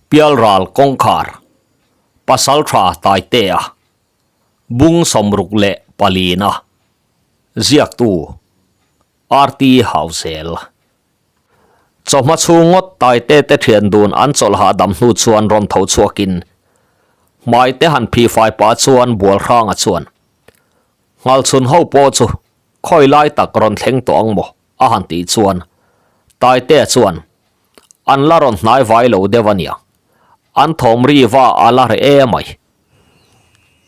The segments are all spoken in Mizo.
Pialral kawngkhar, Pasaltha Taitea, Bung 64-na, Ziaktu, RT Hauzel. Chawhma chhung ngawt Taite te thian dun an chawlh hahdam hnu chuan rawn tho chhuakin hmai te han phih fai pah chuan Bualhranga chuan Nghalchhun ho pawh chu khawi lai tak rawn thleng tawh ang maw a han tih chuan Taitea chuan An la rawn hnai vai lo deuh a nia. An thawm ri va a la reh e mai.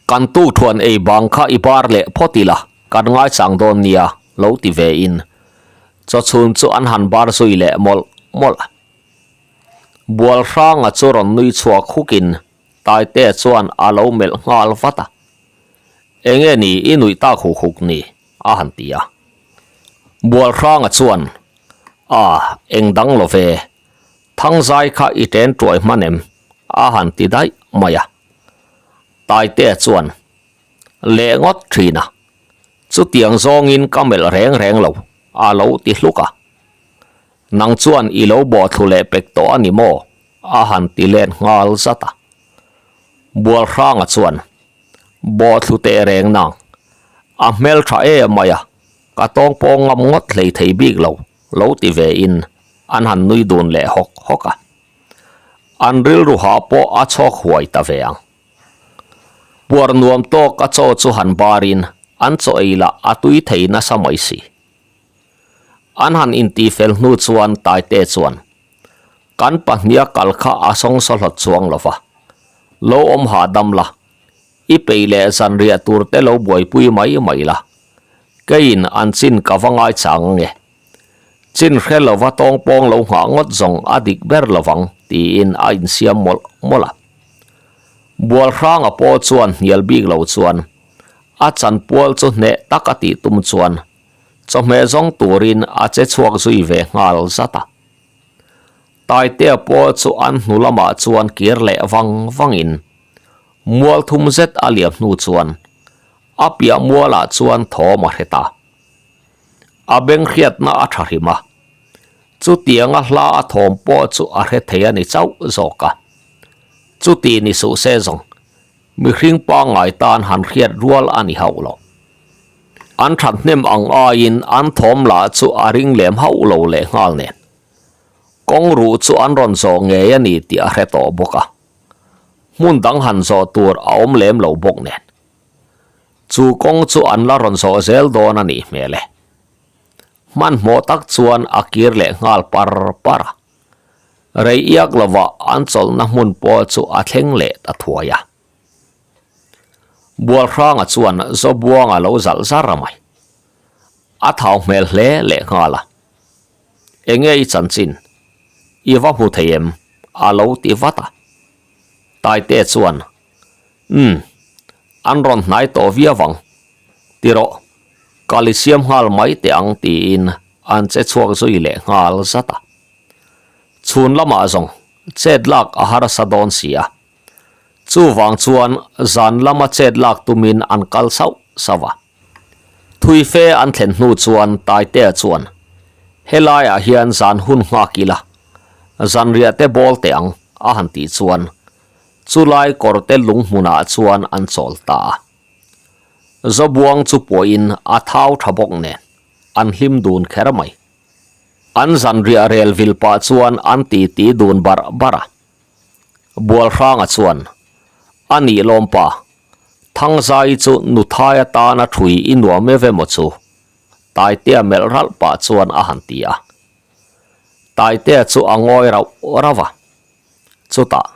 Kan tu thuan ei bang kha i bar leh phawt ila, kan ngaichang dawn nia, lo ti ve in. Chawchhun chu an han bar zui leh mawlh mawlh a. Bualhranga chu rawn nui chhuak hukin Taitea chuan a lo melh nghal vat a. Enge ni i nuih tak huk huk ni? a han ti a. Bualhranga chuan, A, eng dang lo ve, Thangzai kha i ṭen ṭuai hman em? a han ti daih mai a. Taitea chuan, Leh ngawt ṭhin a, chutiang zawngin ka melh reng reng lo, a lo ti hluk a. Nang chuan i lo bawhthlu leh pek tawh a ni maw? a han ti let nghal zat a. Bualhranga chuan, Bawhthlu teh reng nang, a hmel tha em mai a, ka tawng pawh ngam ngawt hlei thei bik lo, lo ti ve in an han nui dun leh hawk hawk a. An rilru hah pawh a chhawk huai ta ve ang. Puar nuam tawk a chaw chu han bar in an chaw ei lah a tui thei nasa mai si. An han inti fel hnu chuan Taite chuan, Kan pahniha kal kha a sawngsaw hlawt chuang lo va, lo awm hahdam la, i pei leh zanriah tur te lo buaipui mai mai la, keiin an chin ka va ngaichang ange. Chin hre lova tawngpawng lo nghah ngawt zawng a dik ber lovang tiin a insiam mawlh mawlh a. Bualhranga pawh chuan hnial bik lo chuan a chanpual chu hneh tak a tih tum chuan chawhmeh zawng turin a che chhuak zui ve nghal zat a. Taitea pawh chu an hnu lamah chuan kir leh vang vangin mual thum zet a liam hnu chuan a piah mualah chuan thawm a hre ta. A beng hriatna a tha hrim a, chutianga hla a thawm pawh chu a hre thei a ni chauh zawk a. Chuti ni suh se zawng mihring pangngai tan han hriat rual a ni hauh lo. An thathnem ang aiin an thawm lah chu a ring lem hauh lo lehnghal nen. Kawng ruh chu an rawn zawh ngei a ni tih a hre tawh bawk a. Hmun dang han zawh tur a awm lem lo bawk nen. Chu kawng chu an la rawn zawh zel dawn a nih hmel e. Hmanhmawh tak chuan a kir leh nghal par par a. Rei iak lovah an chawlhna hmun pawh chu a thleng leh ta thuai a. Bualhranga chuan Zobuang a lo zalh zar a mai. A thau hmel hle leh nghal a. Enge i chanchin? I va hmu thei em? A lo ti vat a. Taite chuan, Umm, an rawn hnai tawh viau ang. Ti rawh, kal i siam nghal mai teh ang tiin an che chhuak zui leh nghal zat a. Chhun lamah zawng chet lak a harsa dawn si a. Chuvang chuan zan lama chet lak tumin an kal sauh sauh a. Thui fe an thlen hnu chuan Taitea chuan, Helaiah hian zan hun nghak ila, zanriah te bawl teh ang, a han tih chuan chulai kawrte lung hmunah chuan an chawl ta a. Zobuang chu pawhin a thau tha bawk nen an hlim dun kher mai. An zanriah rel vil pah chuan an titi dun barh barh a. Bualhranga chuan, A nih lawm pa, Thangzai chu nuthai atana thui i nuam ev emaw chu? Taitea melh ralh pah chuan a han ti a. Taitea chu a ngawi rauh rauh a. Chutah,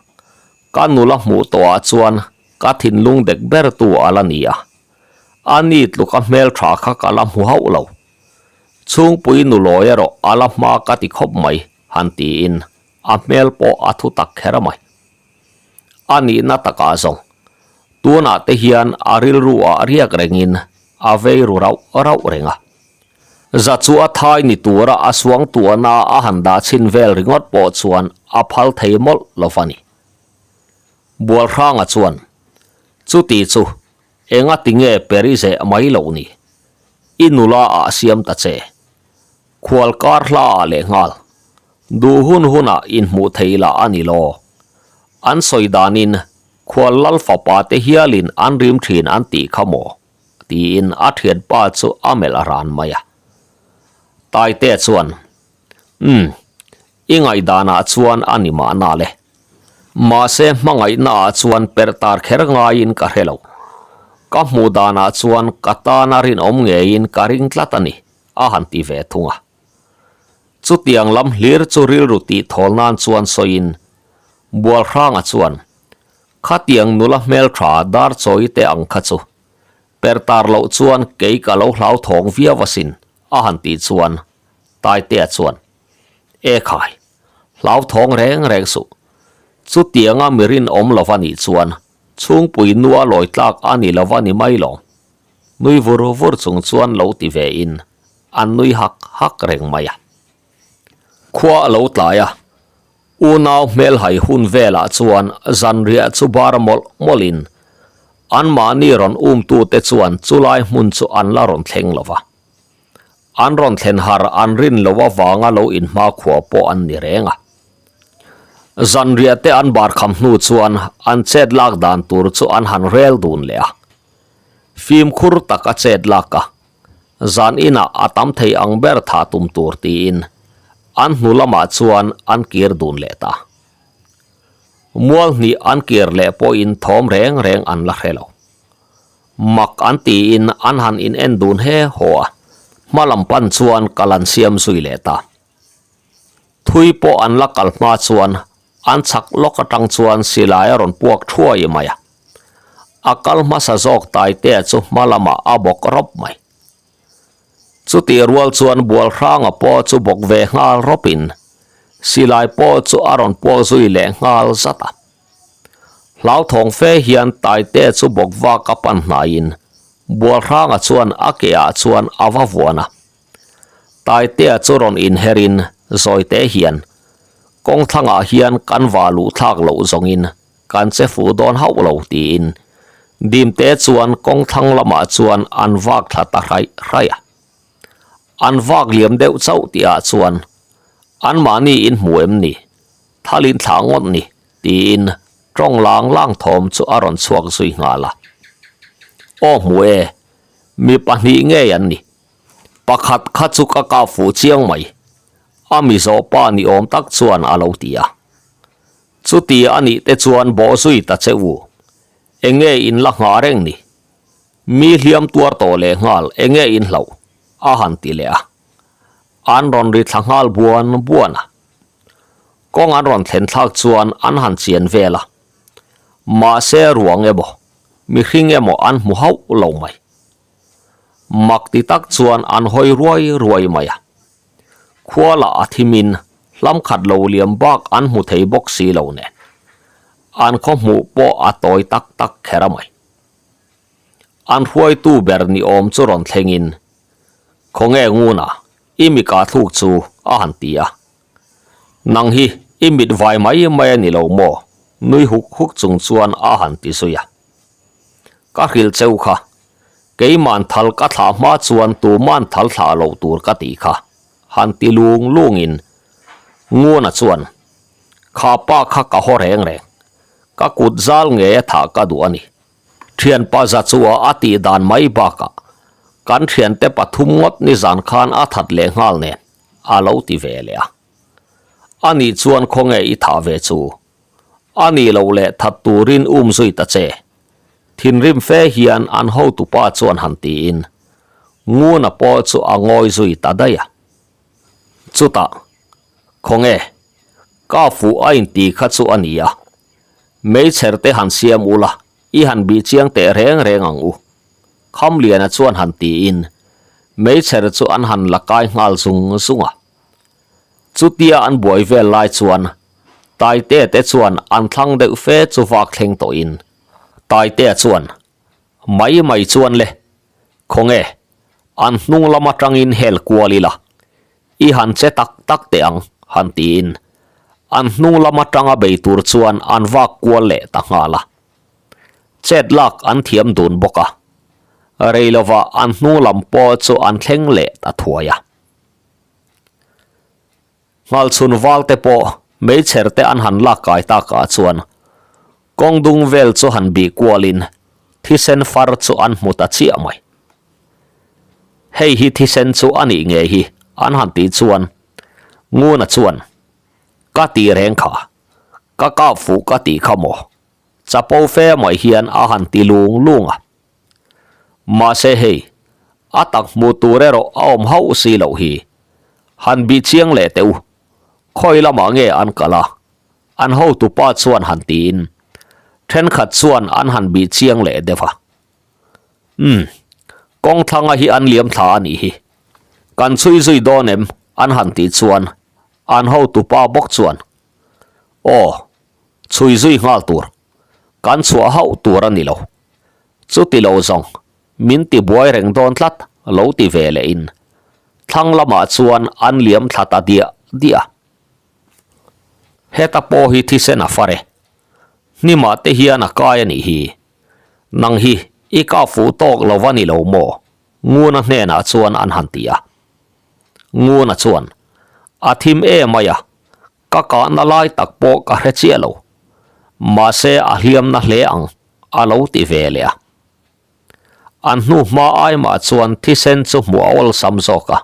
ka nula hmuh tawhah chuan ka thinlung dek ber tu a la ni a. A ni tluka hmeltha kha ka la hmu hauh lo. Chhungpui nulawi erawh a la hma ka ti khawp mai, han tiin a hmel pawh a thu tak kher mai. A nihna takah zawng, tunah te hian a rilru ah riak rengin a vei ru rauh rauh reng a. Za chu a thai ni tura a suang tuahna a han dah chhin vel ringawt pawh chuan a phal thei mawlh lo va ni. Bualhranga chuan, Chuti chu enga tinge peri zeh mai loh ni? I nula ah siam ta che. Khual kar hla ah leh nghal. Duh hun hunah inhmuh thei lah a ni lo. An sawi danin khual lal fapa te hialin an rim thin an tih kha maw? tiin a thianpa chu a melh ran mai a. Taitea chuan, Umm, i ngaihdanah chuan a ni mahna le. Mahse hmangaihnaah chuan perh tar kher ngaiin ka hre lo. Ka hmuh danah chuan ka tana rinawm ngeiin ka ring tlat a ni, a han ti ve thung a. Chutiang lam hlir chu rilru tih thawl nan chuan sawiin Bualhranga chuan, Khatiang nula hmeltha dar chawi te ang kha chu per tar loh chuan kei ka lo hlauthawng viau asin, a han tih chuan Taitea chuan, E khai, hlauthawng reng reng suh. Chutianga mi rinawm lo va nih chuan chhungpui nua lawi tlak a ni lo va ni mai lawm. Nui vur vur chung chuan lo ti ve in an nui hak hak reng mai a. Khua a lo tlai a, unau hmelhai hun velah chuan zanriah chu bar mawlh mawlhin anmahni rawn umtute chuan chulai hmun chu an la rawn thleng lo va. An rawn thlen har an rin loh avanga lo inhmakhua pawh an ni reng a. Zanriah te an bar kham hnu chuan an chet lak dan tur chu an han rel dun leh a. Fimkhur tak a chet lak a, zan inah a tam thei ang ber thah tum tur tiin an hnu lamah chuan an kir dun leh ta. Mual hnih an kir leh pawhin thawm reng reng an la hre lo. Mak an tiin an han in en dun he haw a, hma lam pan chuan kal an siam zui leh ta. Thui pawh an la kal hma chuan an chhak lawk atang chuan silai a rawn puak thuai mai a. A kal hmasa zawk Taitea chu hma lamah a bawk rawp mai. Chutih rual chuan Bualhranga pawh chu bawk ve nghal rawpin silai pawh chu a rawn puak zui leh nghal zat a. Hlauthawng fe hian Taitea chu bawk vak a pan hnaiin Bualhranga chuan a ke ah chuan a va vuan a. Taitea chu rawn inherin zawite hian kawng thlangah hian kan va luh thlak loh zawngin kan che fuh dawn hauh lo tiin Dimte chuan kawng thlang lamah chuan an vak thla ta hraih hraih a. An vak liam deuh chauh tihah chuan anmahni in hmu em ni? Thalin thlah ngawt ni tiin tawng lang lang thawm chu a rawn chhuak zui nghal a. Aw hmu e, mi pahnih ngei an ni. Pakhat kha chu ka kap fuh chiang mai, a mi zawh pa ni awm tak chuan a lo ti a. Chuti a nih te chuan bawh zui ta che u, enge in la nghah reng ni? Mi hliam tuar tawh leh nghal enge in hlauh? a han ti leh a. An rawn ri thla nghal buan buan a. Kawng an rawn thlen thlak chuan an han chian vel a. Mahse ruang emaw, mihring emaw an hmu hauh lo mai. Mak ti tak chuan an hawi ruai ruai mai a. Khua lah a thimin hlam khat lo liam bak an hmu thei bawk si lo nen. An khaw hmuh pawh a tawi tak tak kher a mai. An hruaitu ber ni awm chu rawn thlengin, Khawnge nguna, i mi kah thluk chu a han ti a. Nang hi i mit vai mai mai a ni lo maw? nui huk huk chung chuan a han ti zui a. Ka hrilh cheu kha, keiman thal ka thlah hma chuan tuman thal thlah loh tur ka tih kha, han ti lung lungin Nguna chuan, Kha pa kha ka haw reng reng, ka kut zal ngei a thah ka duh a ni. Thianpa za chu a tih dan mai bakah kan thiante pathum ngawt nizan khan a that leh nghal nen a lo ti ve leh a. Ani chuan khawnge i thah ve chu? A nih loh leh that turin um zui ta che. Thinrim fe hian an hotupa chuan han tiin Nguna pawh chu a ngawi zui ta daih a. Chutah, Khawnge, ka fuh a inti kha chu a ni a. Meichher te han siam ula, i han bih chiang teh reng reng ang u. Khamliana chuan han tiin meichher chu an han la kai nghal zung zung a. Chutia an buai vel lai chuan Taitea te chuan an thlang deuh fe chu vak thleng tawhin Taitea chuan mai mai chuan le khawnge an hnung lam atangin hel kual ila i han che tak tak teh ang han tiin an hnung lam atanga bei tur chuan an vak kual leh ta nghal a. Chet lak an thiam dun bawk a, rei lovah an hnung lam pawh chu an thleng leh ta thuai a. Nghalchhun val te pawh meichher te an han lak kai tak ah chuan. Kawng dung vel chu han bih kualin thisen far chu an hmu ta chiah mai. Hei hi thisen chu a nih nge hi an han tih chuan Nguna chuan, Ka ti reng kha, ka kap fuh ka tih kha maw? Chapo fe mai hian a han ti lung lung a. Mahse hei, a tak hmuh tur erawh a awm hauh si loh hi. Han bih chiang leh teh u, khawi lamah nge an kal a? An hotupa chuan han tiin, thenkhat chuan an han bih chiang leh deuh a. Umm, kawng thlanga hi an liam thla a nih hi. Kan chhui zui dawn em? an han tih chuan an hotupa bawk chuan, Aw, chhui zui nghal tur. Kan chhuah hauh tur a ni lo. Chuti lo zawng, min ti buai reng dawn tlat lo ti ve leh in thlang lamah chuan an liam thla ta diah diah a. Heta pawh hi thisen a far e. Hnimah te hian a kai a nih hi. Nang hi i kah fuh tawk lo va ni lo maw? Nguna hnenah chuan an han ti a. Nguna chuan, A thim em mai a, ka kahna lai tak pawh ka hre chiah lo. Mahse a hliamna hle ang, a lo ti ve leh a. An hnu hma ai mah chuan thisen chu hmuh a awlsam zawk a.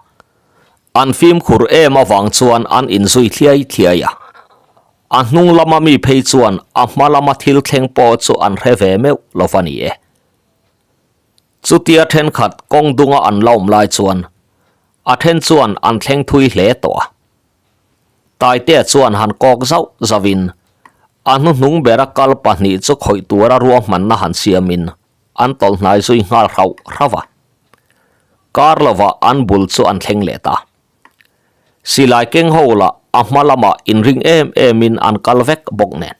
An fimkhur em avang chuan an inzui thliai thliai a. A hnung lama mi phei chuan a hma lama thil thleng pawh chu an hre ve meuh lo va ni e. Chutia thenkhat kawng dunga an la awm lai chuan a then chuan an thleng thui hle tawh a. Taitea chuan han kawk zauh zauhin a hnuhnung bera kal pahnih chu khawih tura ruahmanna han siamin an tawlh hnai zui nghal hrauh hrauh a. Kar lovah an bul chu an thleng leh ta. Silai keng ho lah a hma lamah inring em emin an kal vek bawk nen.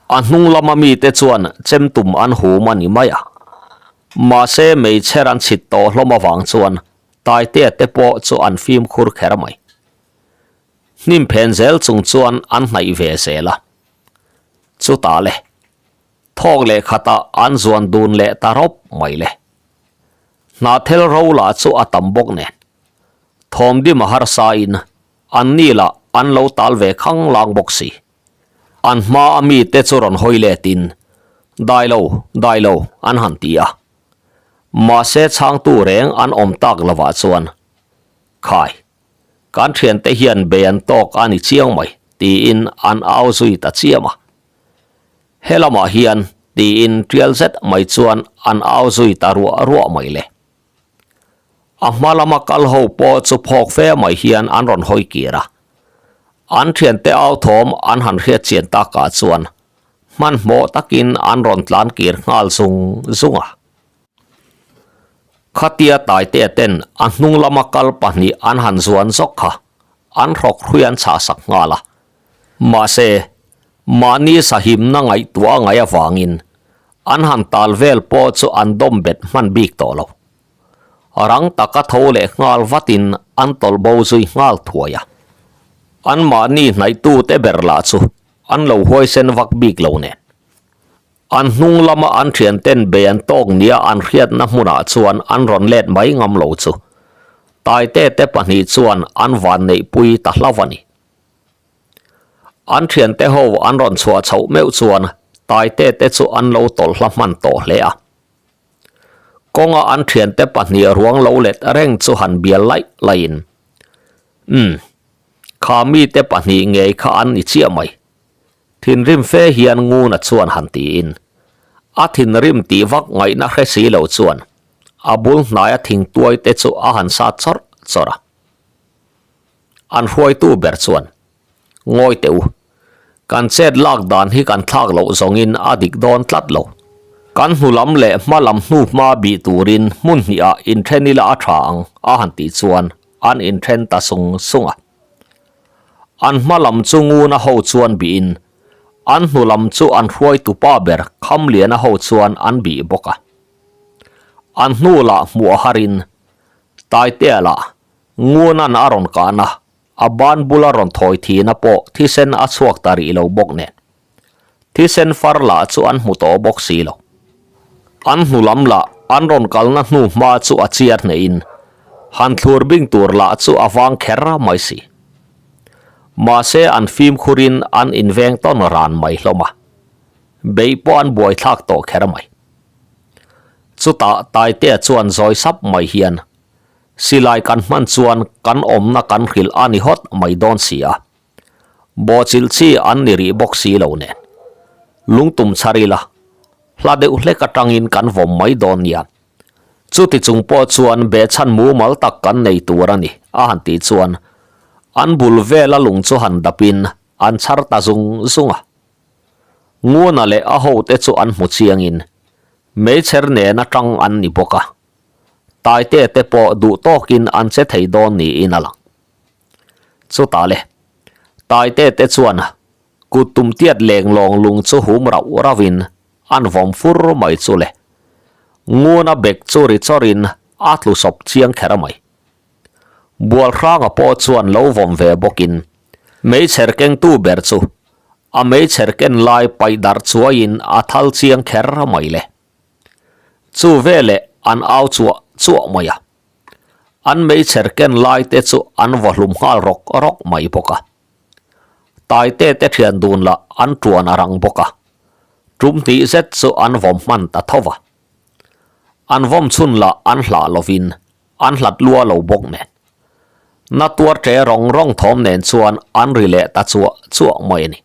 A hnung lama mite chuan chem tum an hum a ni mai a. Mahse meichher an chhit tawh hlawm avang chuan Taitea te pawh chu an fimkhur kher mai. Hnim phen zel chung chuan an hnaih ve zel a. Chutah le, thawk leh khatah an zuan dun leh ta rawp mai le. Hnahthel ro lah chu a tam bawk nen. Thawmdim a harsa in an ni lah an lo tal ve khang lang bawk si. An hma a mite chu rawn hawi let in, Dai lo, dai lo, an han ti a. Mahse chhangtu reng an awm tak lovah chuan, Khai, kan thiante hian bei an tawk a ni chiang mai, tiin an au zui ta chiam a. He lamah hian, tiin tial zet mai chuan an au zui ta ruah ruah mai le. A hma lama kal ho pawh chu phawk fe mai hian an rawn hawi kir a. An thiante au thawm an han hriat chian takah chuan hmanhmawh takin an rawn tlan kir nghal zung zung a. Khatia Taitea ten a hnung lama kal pahnih an han zuan zawk kha an hrawk hrui an chhah sak nghal a. Mahse, mahni sahimna ngaihtuah a ngaih avangin an han tal vel pawh chu an dawm bet hman bik tawh lo. Rang taka tho leh nghal vatin an tawlh bo zui nghal thuai a. Anmahni hnaihtute ber lah chu an lo huaisen vak bik lo nen. An hnung lama an thianten bei an tawk nia an hriatna hmunah chuan an rawn let mai ngam lo chu Taite te pahnih chuan an van neihpui ta hlauh a ni. An thiante ho an rawn chhuah chhoh meuh chuan Taite te chu an lo tawlh hla hman tawh hle a. Kawnga an thiante pahnih ruang lo let reng chu han bial laih laihin, Umm, kha mite pahnih ngei kha an ni chiah mai. Thinrim fe hian Nguna chuan han tiin, a thinrim tih vak ngaihna hre si lo chuan a bul hnaia thingtuai te chu a han sat chawrh chawrh a. An hruaitu ber chuan, Ngawi teh u, kan chet lak dan hi kan thlak loh zawngin a dik dawn tlat lo. Kan hnu lam leh hma lam hnu hma bih turin hmun hnihah inthen ila a tha ang, a han tih chuan an inthen ta sung sung a. An hma lam chu Nguna ho chuan bihin, an hnu lam chu an hruaitu pa ber Khamliana ho chuan an bih bawk a. An hnu lah hmuh a harin, Taitea lah Nguna'n a rawn kahna, a ban bula rawn thawi thihna pawh thisen a chhuak ta rih lo bawk nen. Thisen far lah chu an hmu tawh bawk si lo. An hnu lam lah an rawn kalna hnu hma chu a chiar hneihin han thlur bing tur lah chu a vang kher mai si. Mahse an fimkhurin an inveng tawn ran mai hlawm a. Beih pawh an buaithlak tawh kher mai. Chutah Taitea chuan zawi sap mai hian, Silai kan hman chuan kan awmna kan hrilh a ni hawt mai dawn si a. Bawhchilh chi an ni rih bawk si lo nen. Lungtum chhar ila, hla deuh hlek atangin kan vawm mai dawn nia. Chuti chung pawh chuan behchhan mumal tak kan nei tur a ni, a han tih chuan an bul vela lung chu han dapin an chhar ta zung zung a. Nguna leh a hote chu an hmu chiangin meichher nen atang an ni bawk a, Taite te pawh duh tawkin an che thei dawn niin a lang. Chutah le, Taite te chuan kut tum tiat leng lawng lung chu hum rauh rauhin an vawm fur mai chu le. Nguna bek chu ri chawrin a tlu sawp chiang kher mai. Bualhranga pawh chuan lo vawm ve bawkin meichher kengtu ber chu a meichher ken lai paih darh chuaiin a thal chiang kher mai le. Chu veleh an au chuah chuah mai a. An meichher ken lai te chu an vaw hlum nghal rawk rawk mai bawk a. Taite te thian dun lah an tuan a rang bawk a. Tum hnih zet chu an vawm hman ta tho va. An vawm chhun lah an hlah lovin an hlat lua lo bawk nen. Na tuar ṭe rawng rawng thawm nen chuan an ri leh ta chuah chuah mai a ni.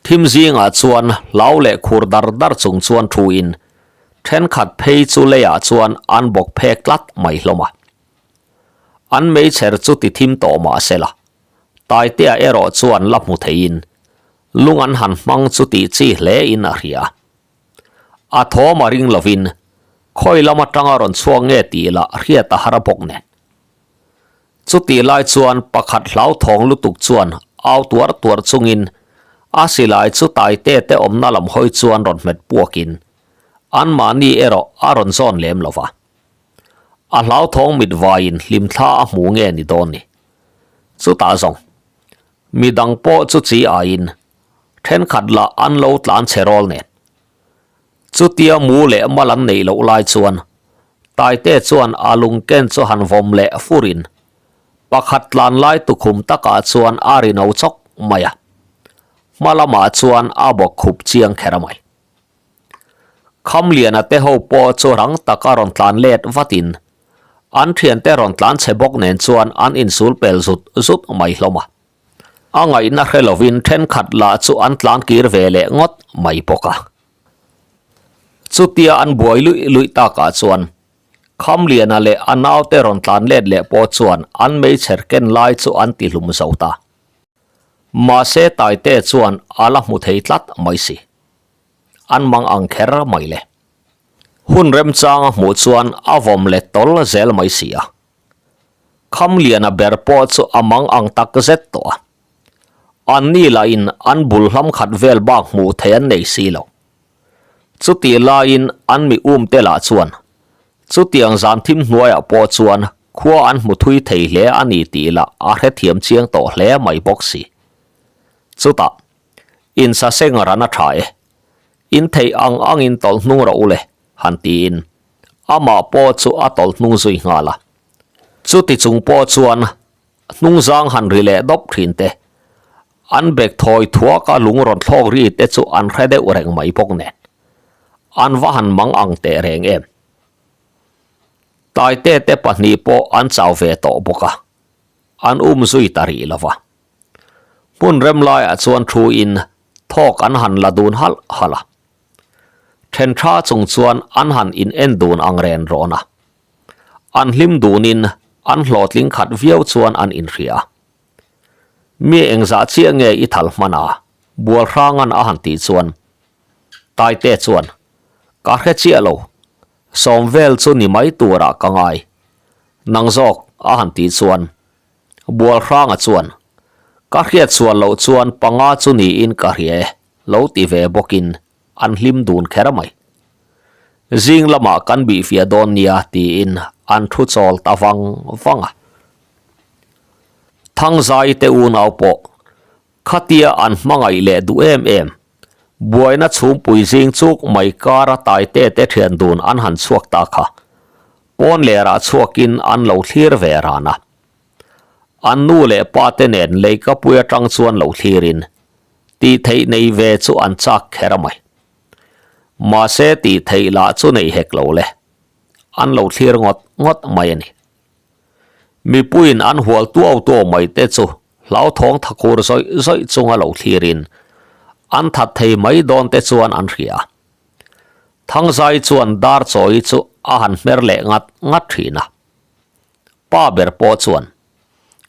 Thim zingah chuan hlau leh khur dar dar chung chuan thuin thenkhat phei chu leiah chuan an bawk phek tlat mai hlawm a. An meichher chu ti thim tawh mah se la, Taitea erawh chuan la hmu theiin lung an han hmang chu tih chi hle in a hria. A thawm a ring lovin khawi lam atanga rawn chhuak nge tih lah hriat a har bawk nen. Chutih lai chuan pakhat hlauthawng lutuk chuan au tuar tuar chungin a silai chu Taite te awmna lam hawi chuan rawn hmet puakin anmahni erawh a rawn zawn lem lo va. A hlauthawng mit vaiin hlimthla a hmu nge ni dawn ni. Chutah zawng midang pawh chu chi aiin thenkhat lah an lo tlan chhe rawl nen. Chutia mu leh mal an neih loh lai chuan Taite chuan a lungken chu han vawm leh furin pakhat tlan lai tukhum takah chuan a ri no chawk mai a, hma lamah chuan a bawk khup chiang kher mai. Khamliana te ho pawh chu rang taka rawn tlan let vatin an thiante rawn tlan chhe bawk nen chuan an insul pel zut zut mai hlawm a. A ngaihna hre lovin thenkhat lah chu an tlan kir ve leh ngawt mai bawk a. Chutia an buai luih luih takah chuan Khamliana leh a naute rawn tlan let leh pawh chuan an meichher ken lai chu an ti hlum zo ta. Mahse Taite chuan a la hmu thei tlat mai si. An mang ang kher mai le. Hun remchang a hmuh chuan a vawm let tawl zel mai si a. Khamliana ber pawh chu a mang ang tak zet tawh a. Anni lahin an bul hlam khat vel bak hmuh theih an nei si lo. Chutih laiin an mi um te lah chuan chutiang zan thim hnuaiah pawh chuan khua an hmu thui thei hle a ni tih lah a hrethiam chiang tawh hle mai bawk si. Chutah, Insaseng ran a tha e. In theih ang angin tawlh hnung rawh u le, han tiin amah pawh chu a tawlh hnung zui nghal a. Chuti chung pawh chuan hnungzang han ri leh dawp thin te, an bek thawi thuak a lung rawn thlawk ri te chu an hre deuh reng mai bawk nen, an va han mang ang teh reng em. Taite te pahnih pawh an chau ve tawh bawk a, an um zui ta rih lo va. Hmun rem laiah chuan thu in thawk an han la dun halh halh a. Then tha chung chuan an han in en dun ang ren rawn a. An hlim dunin an hlawhtling khat viau chuan an inhria. Mi engzah chiah nge i thal hman a? Bualhrangan a han tih chuan Taite chuan, Ka hre chiah lo, sawm vel chu ni mai turah ka ngai. Nang zawk a han tih chuan Bualhranga chuan, Ka hriat sual loh chuan panga chu niin ka hria e, lo ti ve bawkin an hlim dun kher mai. Zing lamah kan bihfiah dawn nia tiin an thu chawl ta vang vang a. Thangzai te unau pawh khatia an hmangaih leh duh em em, buaina chhumpui zing chuk mai kara taite te thian dun an han chhuak ta kha pawn lerah chhuakin an lo thlir ve ran a. An nu leh pa te nen leikapui atang chuan lo thlirin. Tih theih nei ve chu an chak kher mai. Mahse tih theih lah chu nei hek lo le. An lo thlir ngawt ngawt mai a ni. Mipuiin an hual tuau tuau mai te chu hlauthawng thakhur zawih zawih chunga lo thlirin an that thei mai dawn te chuan an hria. Thangzai chuan dar chawi chu a han hmer leh ngat ngat thin a. Pa ber pawh chuan,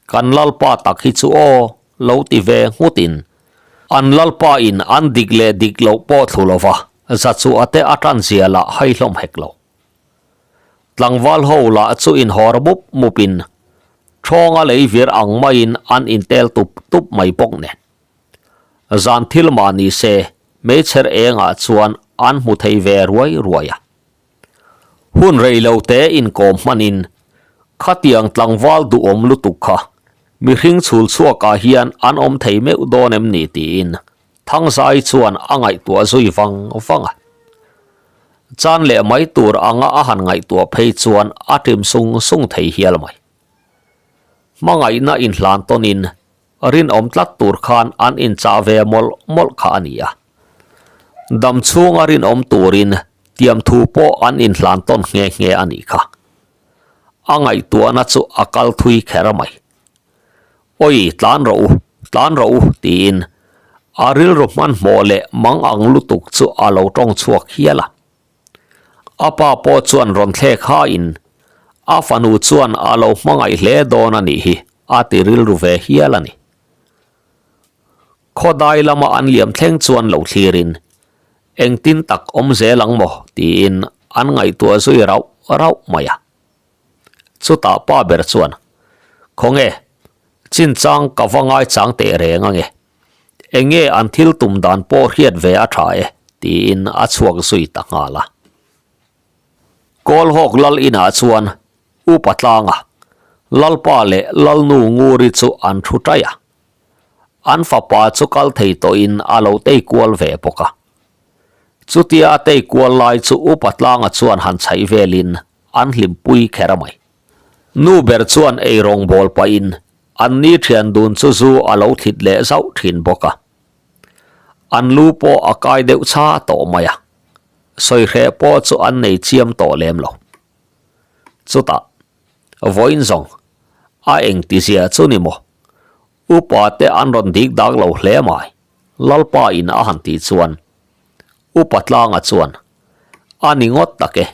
Kan lalpa tak hi chu aw, lo ti ve nghutin an lalpa in an dik leh dik loh pawh thlu lova zachuah te a tan zia lah hai hlawm hek lo. Tlangval ho lah chu inhawr mup mupin thawnga lei vir ang maiin an intel tup tup mai bawk nen. Zan thil mah ni se hmeichher engah chuan an hmu thei ve ruai ruai a. Hun rei lo te inkawm hmanin khatiang tlangval duhawm lutuk kha mihring chhul chhuakah hian an awm thei meuh dawn em ni tiin Thangzai chuan a ngaihtuah zui vang vang a. Chan leh mai tur anga a han ngaihtuah phei chuan a ṭim sung sung thei hial mai. Hmangaihna inhlan tawnin rinawm tlat tur khan an inchah ve mawlh mawlh kha a ni a. Dam chhunga rinawm turin tiamthu pawh an inhlan tawn nghe nghe a nih kha. A ngaihtuahna chu a kal thui kher mai. Awi tlan rawh u, tlan rawh u tiin a rilru hmanhmawh leh mang ang lutuk chu a lo tawng chhuak hial a. A pa pawh chuan rawn thlek hain a fanu chuan a lo hmangaih hle dawn a nih hi a ti rilru ve hial a ni. Khawdai lama an liam thleng chuan lo thlirin engtin tak awm zel ang maw tiin an ngaihtuah zui rauh rauh mai a. Chutah pa ber chuan, Khawnge, chinchang ka va ngaichang teh reng ange. Enge an thil tum dan pawh hriat ve a tha e, tiin a chhuak zui ta nghal a. Kawlhawk lal inah chuan Upa Tlanga, Lalpa leh Lalnu Nguri chu an thu ṭaih a. An fapa chu kal thei tawhin a lo tei kual ve bawk a. Chutia a tei kual lai chu Upa Tlanga chuan han chhaih velin an hlimpui kher a mai. Nu ber chuan ei rawngbâwl pahin an ni ṭhian dun chu zu a lo thlit leh zauh ṭhin bawk a. An lu pawh a kai deuh chha tawh mai a, sawihreh pawh chu an nei chiam tawh lem lo. Chutah, vawiin zawng, a engtizia chu ni maw? Upa te an rawn dik dak lo hle mai, Lalpa in a han tih chuan Upa Tlanga chuan, A ni ngawt tak e,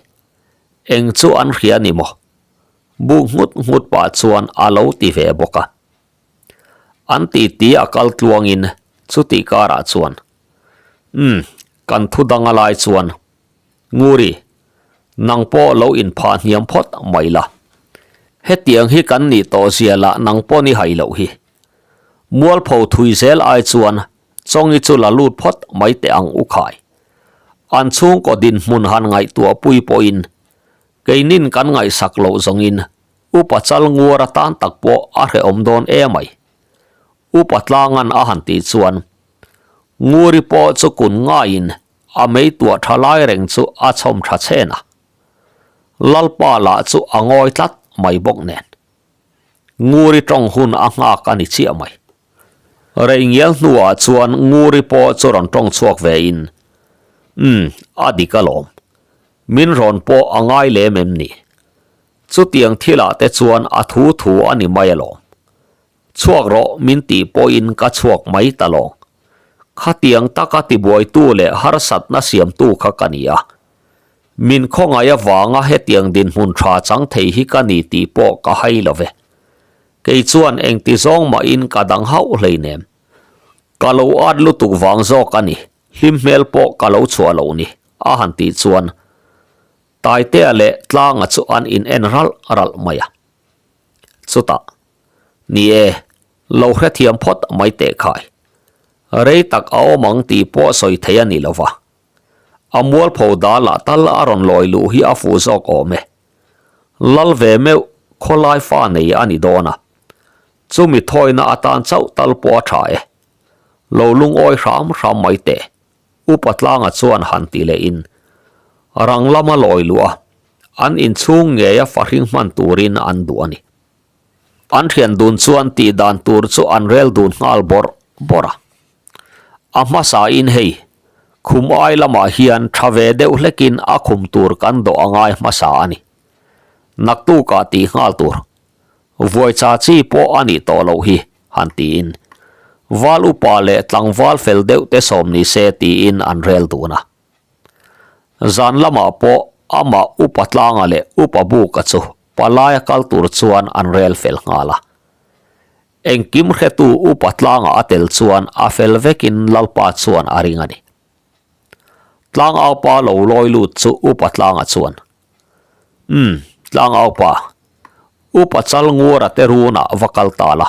Eng chu an hria ni maw? Bu nghut nghut pah chuan a lo ti ve bawk a. An titi a kal tluangin chutih karah chuan, Umm, kan thu dang a lai chuan, Nguri, nang pawh lo inphah hniam phawt mai la. Hetiang hi kan nih tawh zia lah nang pawh ni hai loh hi. Mualpho thui zel ai chuan Chawngi chu la lut phawt mai teh ang u khai. An chhungkaw dinhmun han ngaihtuah pui pawhin keinin kan ngaihsak loh zawngin Upa chal nguar atan tak pawh a hrehawm dawn e mai. Upa tlangan a han tih chuan Nguri pawh chu kun ngaiin a meituah tha lai reng chu a chhawm tha chhen a. Lalpa lah chu a ngawi tlat mai bawk nen. Nguri tawng hun a nghak a ni chiah mai. Reingial hnuah chuan Nguri pawh chu rawn tawng chhuak ve in, Umm, a dik alawm. Min rawn pawh a ngai lem em ni? Chutiang thilah te chuan a thu thu a ni mai alawm. Chhuak rawh min tih pawhin ka chhuak mai ta lawng. Khatiang taka tibuaitu leh harsatna siamtu kha ka ni a. Min khawngaih avanga hetiang dinhmun tha chang thei hi ka ni tih pawh ka hai lo ve. Kei chuan engti zawng mahin ka dang hauh hleinem. Ka lo at lutuk vang zawk a ni, hlim hmel pawh ka lo chhuah loh ni, a han tih chuan Taitea leh Tlanga chu an in en ralh ralh mai a. Chutah, Ni e, lo hrethiam phawt mai teh khai. Rei tak a awm ang tih pawh sawi thei a ni lo va. A mualpho dalah tal a rawn lawi luh hi a fuh zawk awm e. Lal ve meuh khawlai fa nei a ni dawn a, chumi thawina atan chauh tal pawh a tha e. Lo lungawi hram hram mai teh, Upa Tlanga chuan han ti lehin rang lama lawi luh a, an inchhung ngeia fahring hman turin an duh a ni. An thian dun chuan tih dan tur chu an rel dun nghal bawrh bawrh a. A hmasa in hei, khum ai lamah hian tha ve deuh hlekin a khum tur kan dawh a ngai hmasa a ni. Naktukah tih nghal tur. Vuai cha chi pawh a nih tawh loh hi, han tiin. Val upa leh tlangval fel deuh te sawm ni se tiin an rel dun a. Zan lamah pawh amah upa tlanga leh upa buka chu palaia kal tur chuan an rel fel nghal a. Engkim hretu upa tlanga a tel chuan a fel vekin Lalpa chuan a ring a ni. Tlangaupa lo lawi lut chu upa tlanga chuan, Umm, tlangaupa, upa chal nguara te runah va kal ta la.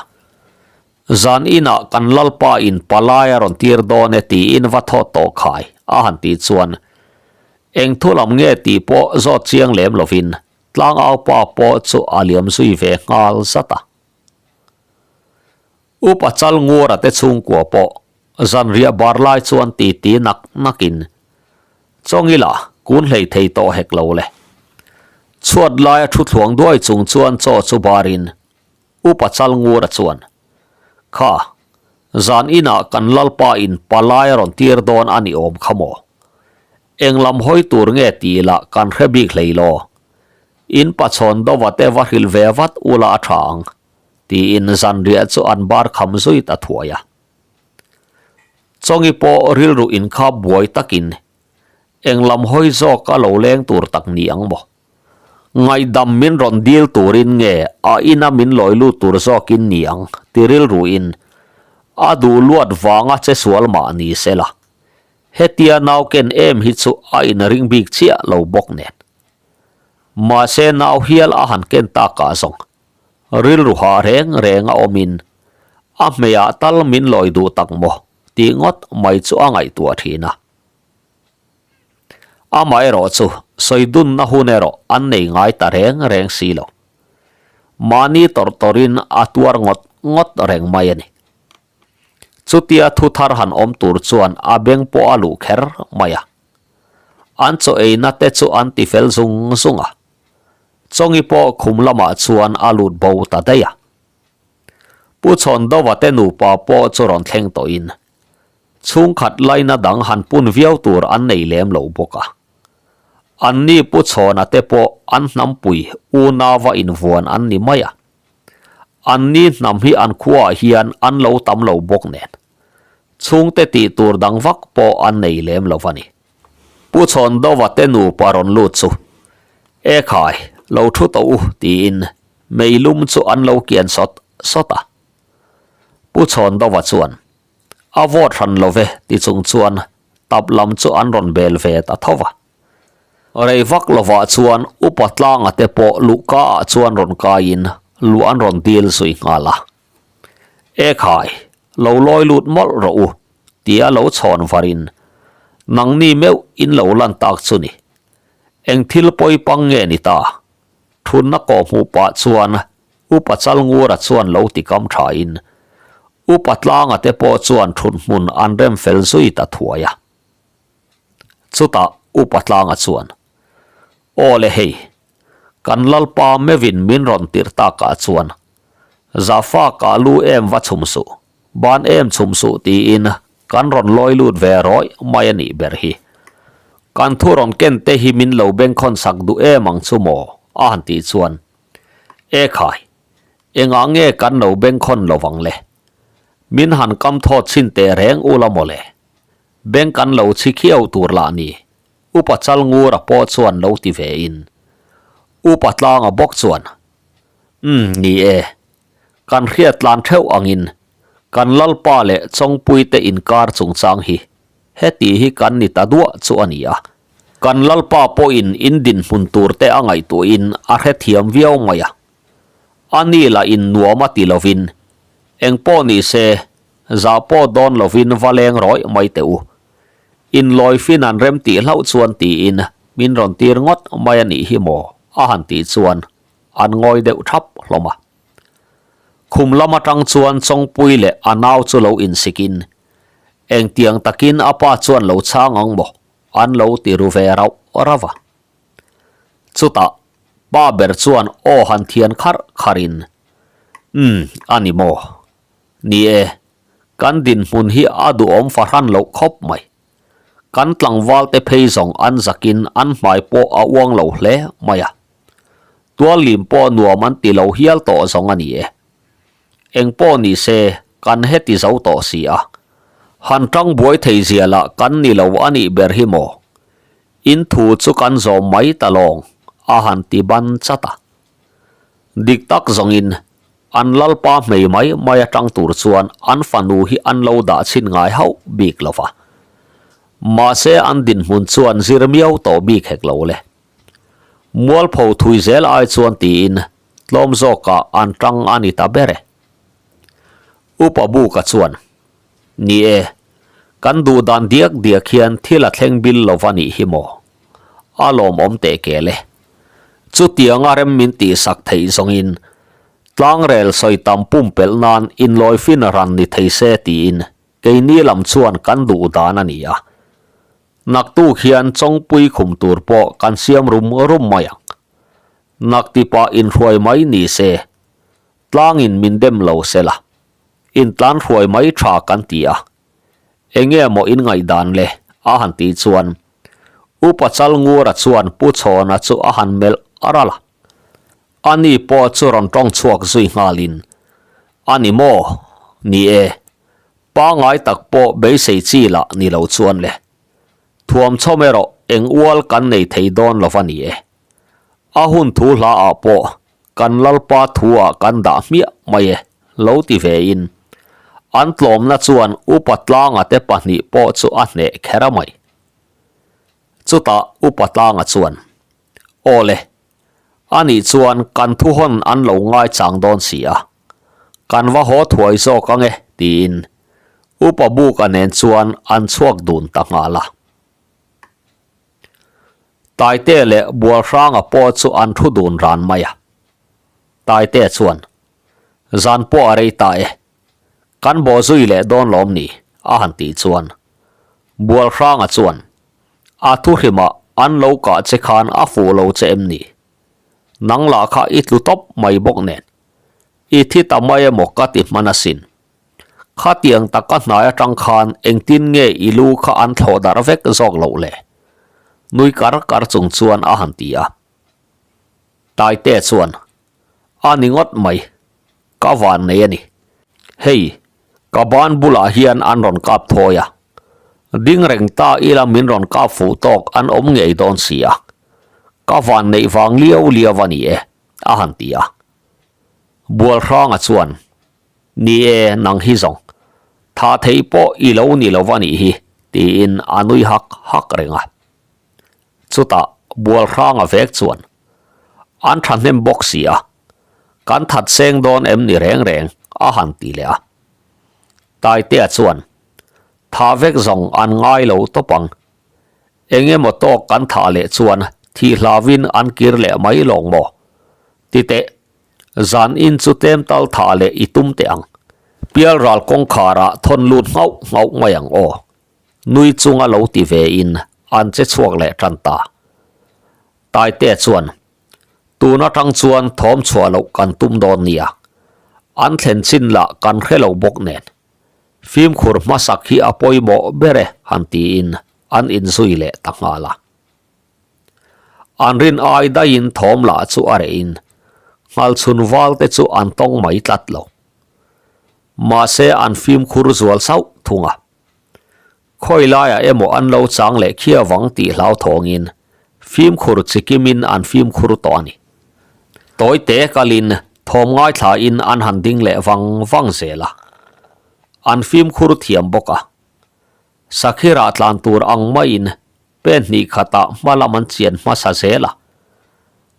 Zan inah kan Lalpa in palai a rawn tir dawn e tiin va thawt tawh khai, a han tih chuan eng thu lam nge tih pawh zawt chiang lem lovin tlangaupa pawh chu a liam zui ve nghal zat a. Upa chal nguara te chhungkua pawh zanriah bar lai chuan titi nak nakin Chawngila kun hlei thei tawh hek lo le. Chhuat laia thu thluang duai chung chuan chaw chu barin Upa chal ngura chuan, Kha, zan inah kan Lalpa in palai a rawn tir dawn a ni awm kha maw? Eng lam hawi tur nge tih lah kan hre bik hlei law. In pachhawn dova te va hrilh ve vat ula a tha ang. Tiin zanriah chu an bar kham zui ta thuai a. Chawngi pawh rilru inkhap buai takin eng lam hawi zawk a lo leng tur tak ni ang maw? Ngaihdam min rawn dil turin nge a ina min lawi lut tur zawkin ni ang ti rilruin a duh luat vanga che sual mah ni se la. Hetia nau ken em hi chu a inring bik chiah lo bawk nen. Mahse nau hial a han ken takah zawng Rilru hah reng reng a awmin a hmeiah tal min lawi duh tak maw tih ngawt mai chu a ngaihtuah thin a. Amaherawh chu sawi dunna hun erawh an nei ngai ta reng reng si lo. Mahni tawrh tawrhin a tuar ngawt ngawt reng mai a ni. Chutia thu thar han awm tur chuan a beng pawh a luh kher mai a. An chaw eina te chu an ti fel zung zung a. Chawngi pawh khum lamah chuan a lut bo ta daih a. Pu Chhawndova te nupa pawh chu rawn thleng tawhin chhungkhat laina dang han pun viau tur an nei lem lo bawk a. Anni Pu Chhawna te pawh an hnampui unauva invuan an ni mai a. Anni hnam hi an khuaah hian an lo tam lo bawk nen chhungte tih tur dang vak pawh an nei lem lo va ni. Pu Chhawndova te nupa rawn lut chu, E khai, lo thu tawh u, tiin meilum chu an lo kian sawt sawt a. Pu Chhawndova chuan, A vawt hran lo ve, ti chung chuan tap lam chu an rawn bel ve ta tho va. Rei vak lovah chuan Upa Tlanga te pawh luhka ah chuan rawn kaiin luh an rawn dil zui nghal a. E khai, lo lawi lut mawlh rawh u, tia lo chhawn varin, Nangni meuh in lo lan tak chu ni. Eng thil pawi pang nge ni ta? Thunna kawh hmuh pah chuan Upa Chalngura chuan lo ti kam thain, Upa Tlanga te pawh chuan thut hmun an rem fel zui ta thuai a. Chutah Upa Tlanga chuan, Aw le hei, Kan Lalpa meuhin min rawn tirh takah chuan Zafa ka lu em va chhum suh, ban em chhum suh tiin kan rawn lawi lut ve rawih mai a nih ber hi. Kan thu rawn ken te hi min lo bengkhawn sak duh em ang chu maw? a han tih chuan E khai, engah nge kan lo bengkhawn lo vang le? Min han kam thawt chhin teh reng ula maw le? Beng kan lo chhi khiau tur lah ni. Upa Chalngura pawh chuan lo ti ve in Upa Tlanga bawk chuan, Umm, ni e. Kan hriat tlan theuh angin kan Lalpa leh Chawngpuite inkar chungchang hi heti hi kan ni ta duah chu a ni a. Kan Lalpa pawhin in dinhmun turte a ngaihtuahin a hrethiam viau mai a. A ni lah in nuam a ti lovin engpawh ni se zah pawh dawn lovin va leng rawih mai teh u. Inlawi fin an rem tih hlauh chuan tiin min rawn tir ngawt mai a nih hi maw? a han tih chuan an ngawi deuh thap hlawm a. Khum lam atang chuan Chawngpui leh a nau chu lo insikin engtiang takin a pa chuan lo chhang ang maw? an lo ti ru ve rauh rauh a. Chutah pa ber chuan aw han thian kharh kharhin, Umm, a ni maw? Ni e. Kan dinhmun hi a duhawm fahran loh khawp mai. Kan tlangval te phei zawng an zakin an hmai pawh a uang lo hle mai a. Tuallim pawh nuam an ti lo hial tawh zawng a ni e. Eng pawh ni se kan heti zo tawh si a. Han tang buai thei zia lah kan ni lo a nih ber hi maw? In thu chu kan zawm mai ta lawng a han ti ban chat a. Dik tak zawngin an lalpa hmei mai mai atang tur chuan an fanu hi an lo dah chhin ngai hauh bik lo va. Mahse an dinhmun chuan zir miau tawh bik hek lo le. Mualpho thui zel ai chuan tiin tlawm zawkah an tang a ni ta ber e. Upa Buka chuan, Ni e, kan duh dan diak diak hian thil a thleng bil lo va nih hi maw? A lawmawm teh kel e. Chutianga rem min tihsak theih zawngin tlangrel sawi tam pumpelh nan inlawifin ran ni thei se tiin keini lam chuan kan duh dan a ni a. Naktuk hian chawngpui khum tur pawh kan siam rum rum mai ang. Naktipa inhruai mai ni se, tlangin min dem lo se la. Intlan hruai mai tha kan ti a, enge maw in ngaihdan le? a han tih chuan Upa Chalngura chuan Pu Chhawna chu a han melh ral a. Ani pawh chu rawn tawng chhuak zui nghalin, A ni maw? Ni e, pangai tak pawh beisei chi lah ni lo chuan le. Thuamchhawm erawh eng ual kan nei thei dawn lo va ni e. A hun thu hla ah pawh kan Lalpa thu ah kan dah hmiah mai e, lo ti ve in. An tlawmna chuan Upa Tlanga te pahnih pawh chu a hneh kher a mai. Chutah Upa Tlanga chuan, Aw le, anih chuan kan thu hawn an lo ngaichang dawn si a, kan va haw thuai zawk ang e, tiin Upa Buka nen chuan an chhuak dun ta nghal a. Taite leh Bualhranga pawh chu an thu dun ran mai a. Taite chuan, Zan pawh a rei ta e. Kan bawh zui leh dawn lawm ni? a han tih chuan Bualhranga chuan, A thuhrimah an lo kah che khan a fuh lo che em ni? Nang lah kha i tlu tawp mai bawk nen. I thi ta mai emaw ka ti hman asin. Khatiang taka hnai atang khan engtin nge i lu kha an thlawh darh vek zawk loh le? Nui kar kar chung chuan a han ti a. Taite chuan, A ni ngawt mai, ka van nei a ni. Hei, ka ban bulah hian an rawn kap thawi a. Ding reng ta ila min rawn kap fuh tawk an awm ngei dawn si a. Ka van neih vang liau liau a ni e, a han ti a. Bualhranga chuan, Ni e, nang hi zawng. Tha thei pawh i lo ni lo va nih hi, tiin a nui hak hak reng a. Chutah Bualhranga vek chuan, An thahnem bawk si a, kan that seng dawn em ni reng reng, a han ti leh a. Taitea chuan, Tha vek zawng an ngai lo tawp ang. Eng emaw tawk kan thah leh chuan thih hlauin an kir leh mai lawng maw? Ti teh. Zan in chu tlem tal thah leh i tum teh ang. Pial ral kawngkhar ah thawn lut nghauh nghauh mai ang aw. Nui chunga lo ti ve in an che chhuak leh tan ta. Taite chuan, Tun atang chuan thawm chhuah loh kan tum dawn nia. An thlen chin lah kan hre lo bawk nen. Fimkhur hmasak hi a pawimawh ber e han tiin an inzui leh ta nghal a. An rin ai daihin thawm lah chu a reh in nghalchhun val te chu an tawng mai tlat lo. Mahse an fimkhur zual sauh thung a. Khawi laiah emaw an lo chang leh khia vang tih hlauthawngin fimkhur chikimin an fimkhur tawh a ni. Tawi te kalin thawm ngaithlain an han ding leh vang vang zel a. An fimkhur thiam bawk a. Sakhirah tlan tur ang maiin Pen hnih khatah hma lam an chian hmasa zel a,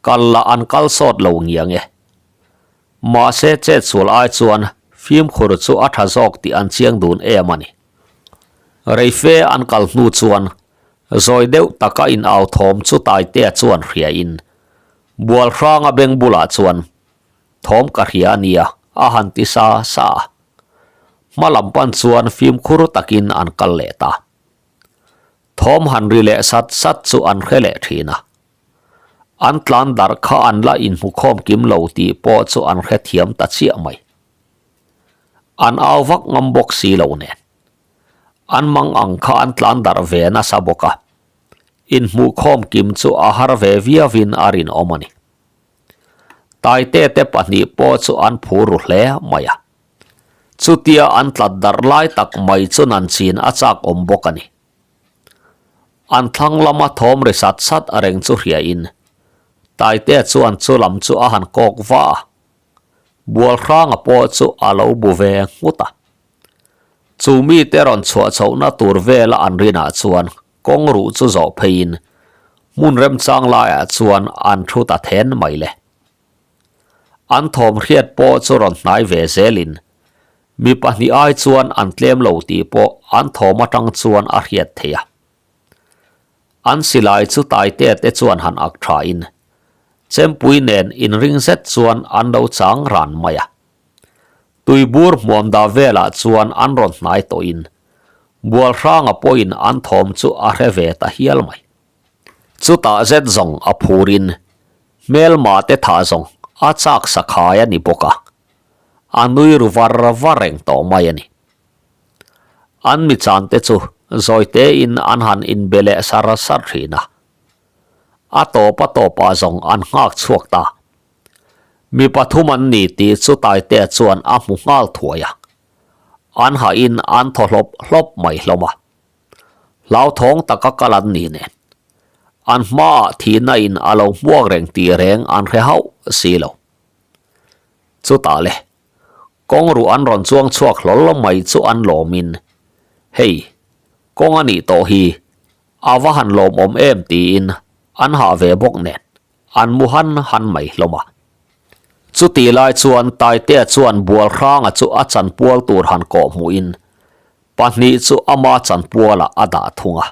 kal lah an kal sawt lo ngiang e. Mahse chetsual ai chuan fimkhur chu a tha zawk tih an chiang dun em a ni. Reife an kal hnu chuan zawi deuh taka in au thawm chu Taitea chuan hriain Bualhranga beng bulah chuan thawm ka hria a nia a han ti sa sa a. Hma lam pan chuan fimkhur takin an kal leh ta. Thawm han ri leh sat sat chu an hre leh thin a. An tlan darh kha an la inhmukhawm kim lo tih pawh chu an hrethiam ta chiah mai. An au vak ngam bawk si lo nen. An mang ang kha an tlan darh ve nasa bawk a. Inhmuhkhawm kim chu a har ve viauin a rinawm a ni. Taite te pahnih pawh chu an phur ru hle mai a. Chutia an tlat darh lai tak mai chu nan chin a chak awm bawk a ni. An thlang lama thawm ri sat sat a reng chu hriain Taitea chuan chu lam chu a han kawk va a. Bualhranga pawh chu a lo bu ve nghut a. Chu mite rawn chhuah chhohna tur vela an rinah chuan kawng ruh chu zawh pheiin hmun remchang laiah chuan an thu ta then mai le. An thawm hriat pawh chu rawn hnai ve zelin mi pahnih ai chuan an tlem lo tih pawh an thawm atang chuan a hriat theih a. An silai chu Taitea te chuan han ak thain Chempui nen inring zet chuan an lo chang ran mai a. Tuibur hmuam dah velah chuan an rawn hnai tawhin Bualhranga pawhin an thawm chu a hre ve ta hial mai. Chutah zet zawng a phurin hmelma te thah zawng a chak sakhai a ni bawk a, a nui ru var var reng tawh mai a ni. An mi chan te chu zawi tein an han inbe leh sar sar thin a. A tawp a tawpah zawng an nghak chhuak ta. Mi pathum an ni tih chu Taitea chuan a hmu nghal thuai a. An hahin an thaw hlawp hlawp mai hlawm a. Hlauthawng taka kal an ni nen. An hmaah thihna in a lo hmuak reng tih reng an hre hauh si lo. Chutah le, kawng ruh an rawn chuang chhuak hlawl mai chu an lawmin, Hei, kawng a nih tawh hi, a va han lawmawm em tiin an hah ve bawk nen an mu han han mai hlawm a. Chutih lai chuan Taitea chuan Bualhranga chu a chanpual tur han kawh hmuhin pahnih chu ama chanpualah a dah thung a,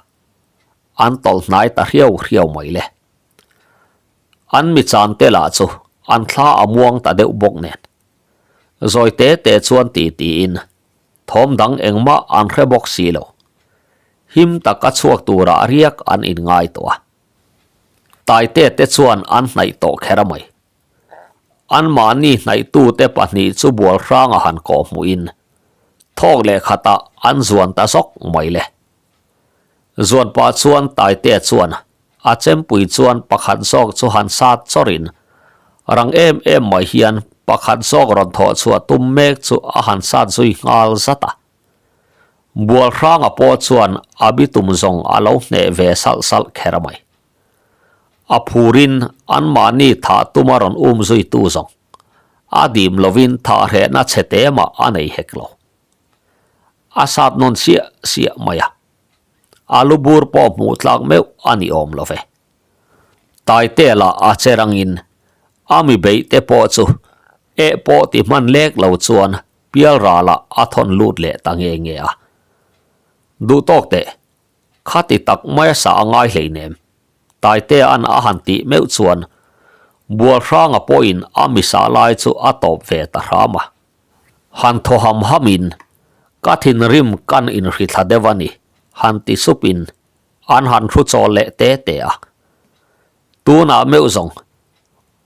an tawlh hnai ta hriau hriau mai le. An mi chan te lah chu an thla a muang ta deuh bawk nen. Zawi te te chuan ti tiin thawm dang engmah an hre bawk si lo. Him taka chhuak turah riak an inngai tawh a. Taite te chuan an hnaih tawh kher a mai. Anmahni hnaihtute pahnih chu bual hranga han kawh hmuhin thawk leh khatah an zuan ta zawk mai le. Zuan pah chuan Taitea chuan a chempui chuan pakhat zawk chu han sat chawrin rang em em mai hian pakhat zawk rawn thawh chhuah tum mek chu a han sat zui nghal zat a. Bual hranga pawh chuan a bitum zawng a lo hneh ve salh salh kher mai. A phurin anmahni thah tuma rawn um zuitu zawng a dim lovin thah hrehna chhe te mah a nei hek lo. A sat nawn siah siah mai a, a lu bur pawh hmuh tlak meuh a ni awm lo ve. Taite lah a che rangin a mi beih te pawh chu eh pawh ti hman lek lo chuan pial ralah a thawn lut leh ta nge nge a. Duh tawk teh, khati tak maia sa a ngai hleinem. Taitea'n a han tih meuh chuan Bualhranga pawhin a misa lai chu a tawp ve ta hram a. Han thaw ham hamin, Ka thinrim kan inhri thla deuh a ni, han ti supin an han thu chawl leh te te a. Tunah meuh zawng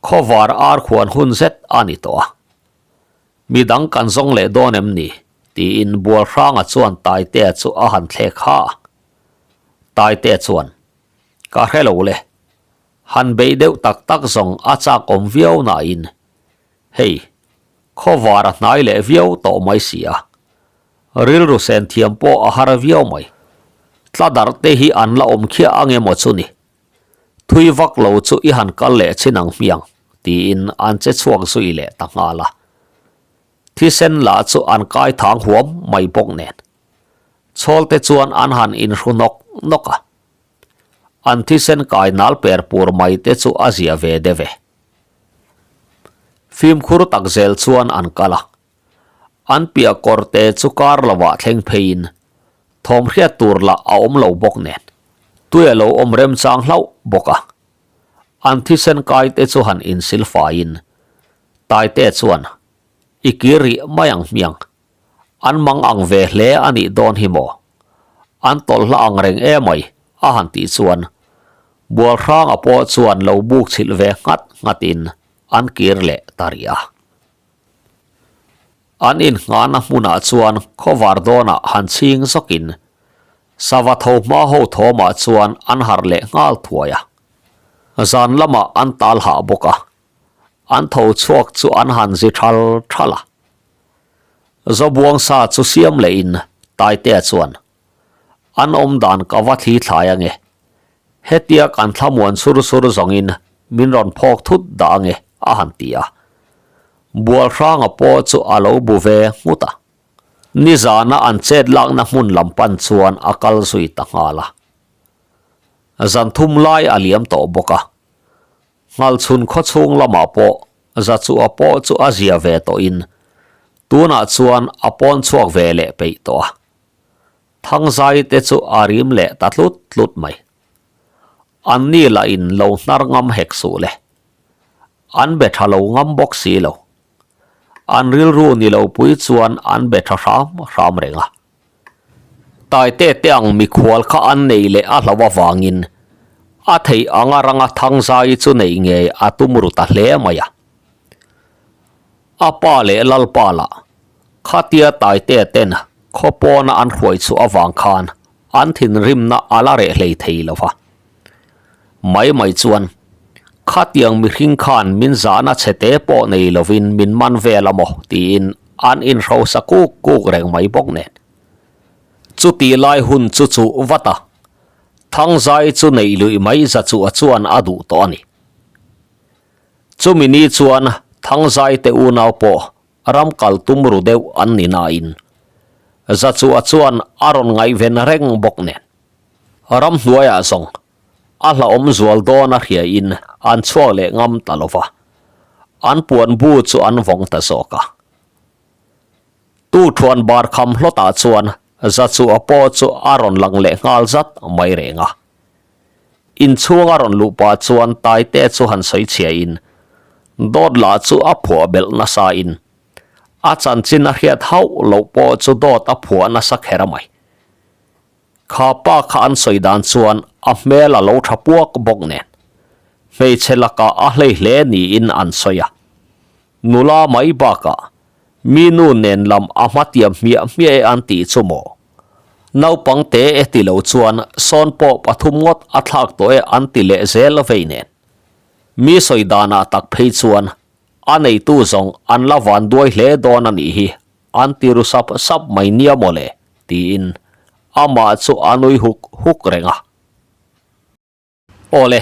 khawvar ar khuan hun zet a ni tawh a. Midang kan zawng leh dawn em ni? tiin Bualhranga chuan Taitea chu a han thlek ha a. Taitea chuan, Ka hre lo le. Han beih deuh tak tak zawng a chak awm viau nain, hei, khawvar a hnai leh viau tawh mai si a. Rilru sen thiam pawh a har viau mai. Tla darh te hi an la awm khiah ang emaw chu ni. Thui vak lo chu i han kal leh chin ang hmiang, tiin an che chhuak zui leh ta nghal a. Thisen lah chu an kai thang huam mai bawk nen. Chhawl te chuan an han inhru nawk nawk a. An thisen kai nal per pur mai te chu a zia ve deuh e. Fimkhur tak zel chuan an kal a. An piah kawr te chu kar lovah thleng pheiin thawm hriat tur lah a awm lo bawk nen tui a lo awm remchang hlauh bawk a. An thisen kai te chu han insil faiin Taite chuan i kir rih mai ang hmiang. An mang ang ve hle a nih dawn hi maw? An tawlh hla ang reng e mai, a han tih chuan Bualhranga pawh chuan lo buk chhilh ve nghat nghatin an kir leh ta rih a. An innghahna hmunah chuan khawvar dawnah han chhing zawkin sava tho hma ho thawmah chuan an harh leh nghal thuai a. Zan lamah an tal hah bawk a, an tho chhuak chu an han zi thal thal a. Zobuang sa chu siam lehin Taitea chuan, An awm dan ka va thli thlai ange. Hetia kan thlamuan sur sur zawngin min rawn phawk thut dah ange a han ti a. Bualhranga pawh chu a lo bu ve nghut a. Nizana an chet lakna hmun lam pan chuan a kal zui ta nghal a. Zan thum lai a liam tawh bawk a. Nghalchhun khawchhung lamah pawh Zachua pawh chu a zia ve tawhin tunah chuan a pawn chhuak ve leh peih tawh a. Thangzai te chu a rim leh ta tlut tlut mai. Anni lah in lo hnar ngam hek suh le. An be tha lo ngam bawk si lo. An rilru ni lo pui chuan an be tha hram hram reng a. Taite te ang mikhual kha an nei leh a hlo avangin a theih anga ranga Thangzai chu neih ngei a tum ru ta hle mai a. A pa leh Lalpa lah khatia Taite ten khaw pawna an hruai chhuah avang khan an thinrimna a la reh hlei thei lo va. Mai mai chuan khatiang mihring khan min zahna chhete pawh nei lovin min man vel a maw tiin an inhrosa kuk kuk reng mai bawk nen. Chuti lai hun chu chuh vat a, Thangzai chu neih luih mai za chu a chuan a duh tawh a ni. Chumi ni chuan Thangzai te unau pawh ram kal tum ru deuh an ni nain za chu a chuan a rawn ngaihven reng bawk nen. Ramhnuaiah zawng a hlauhawm zual dawn a hriain an chhuak leh ngam ta lo va, an puan bu chu an vawng ta zawk a. Tu thuan bar kham hlawtah chuan Zachua pawh chu a rawn lang leh nghal zat mai reng a. Inchhung a rawn luh pah chuan Taite chu han sawi chhiain dawt lah chu a phuah belh nasain a chanchin a hriat hauh loh pawh chu dawt a phuah nasa kher mai. Kha pa kha an sawi dan chuan a hmel a lo tha puak bawk nen hmeichhe lakah a hlei hle niin an sawi a. Nula mai bakah mi nu nen lam a hmatiam hmiah hmiah e an tih chu maw? Naupang te e ti lo chuan sawn pawh pathum ngawt a thlak tawh e an ti leh zel vei nen. Mi sawi danah tak phei chuan a neitu zawng an la van duai hle dawn a nih hi An ti ru sap sap mai nia maw le? tiin amah chu a nui huk huk reng a. Awle,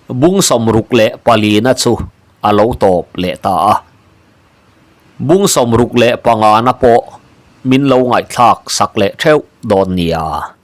bung sawmruk leh palina chu a lo tawp leh ta a. Bung sawmruk leh pangana pawh min lo ngaihthlak sak leh theuh dawn nia.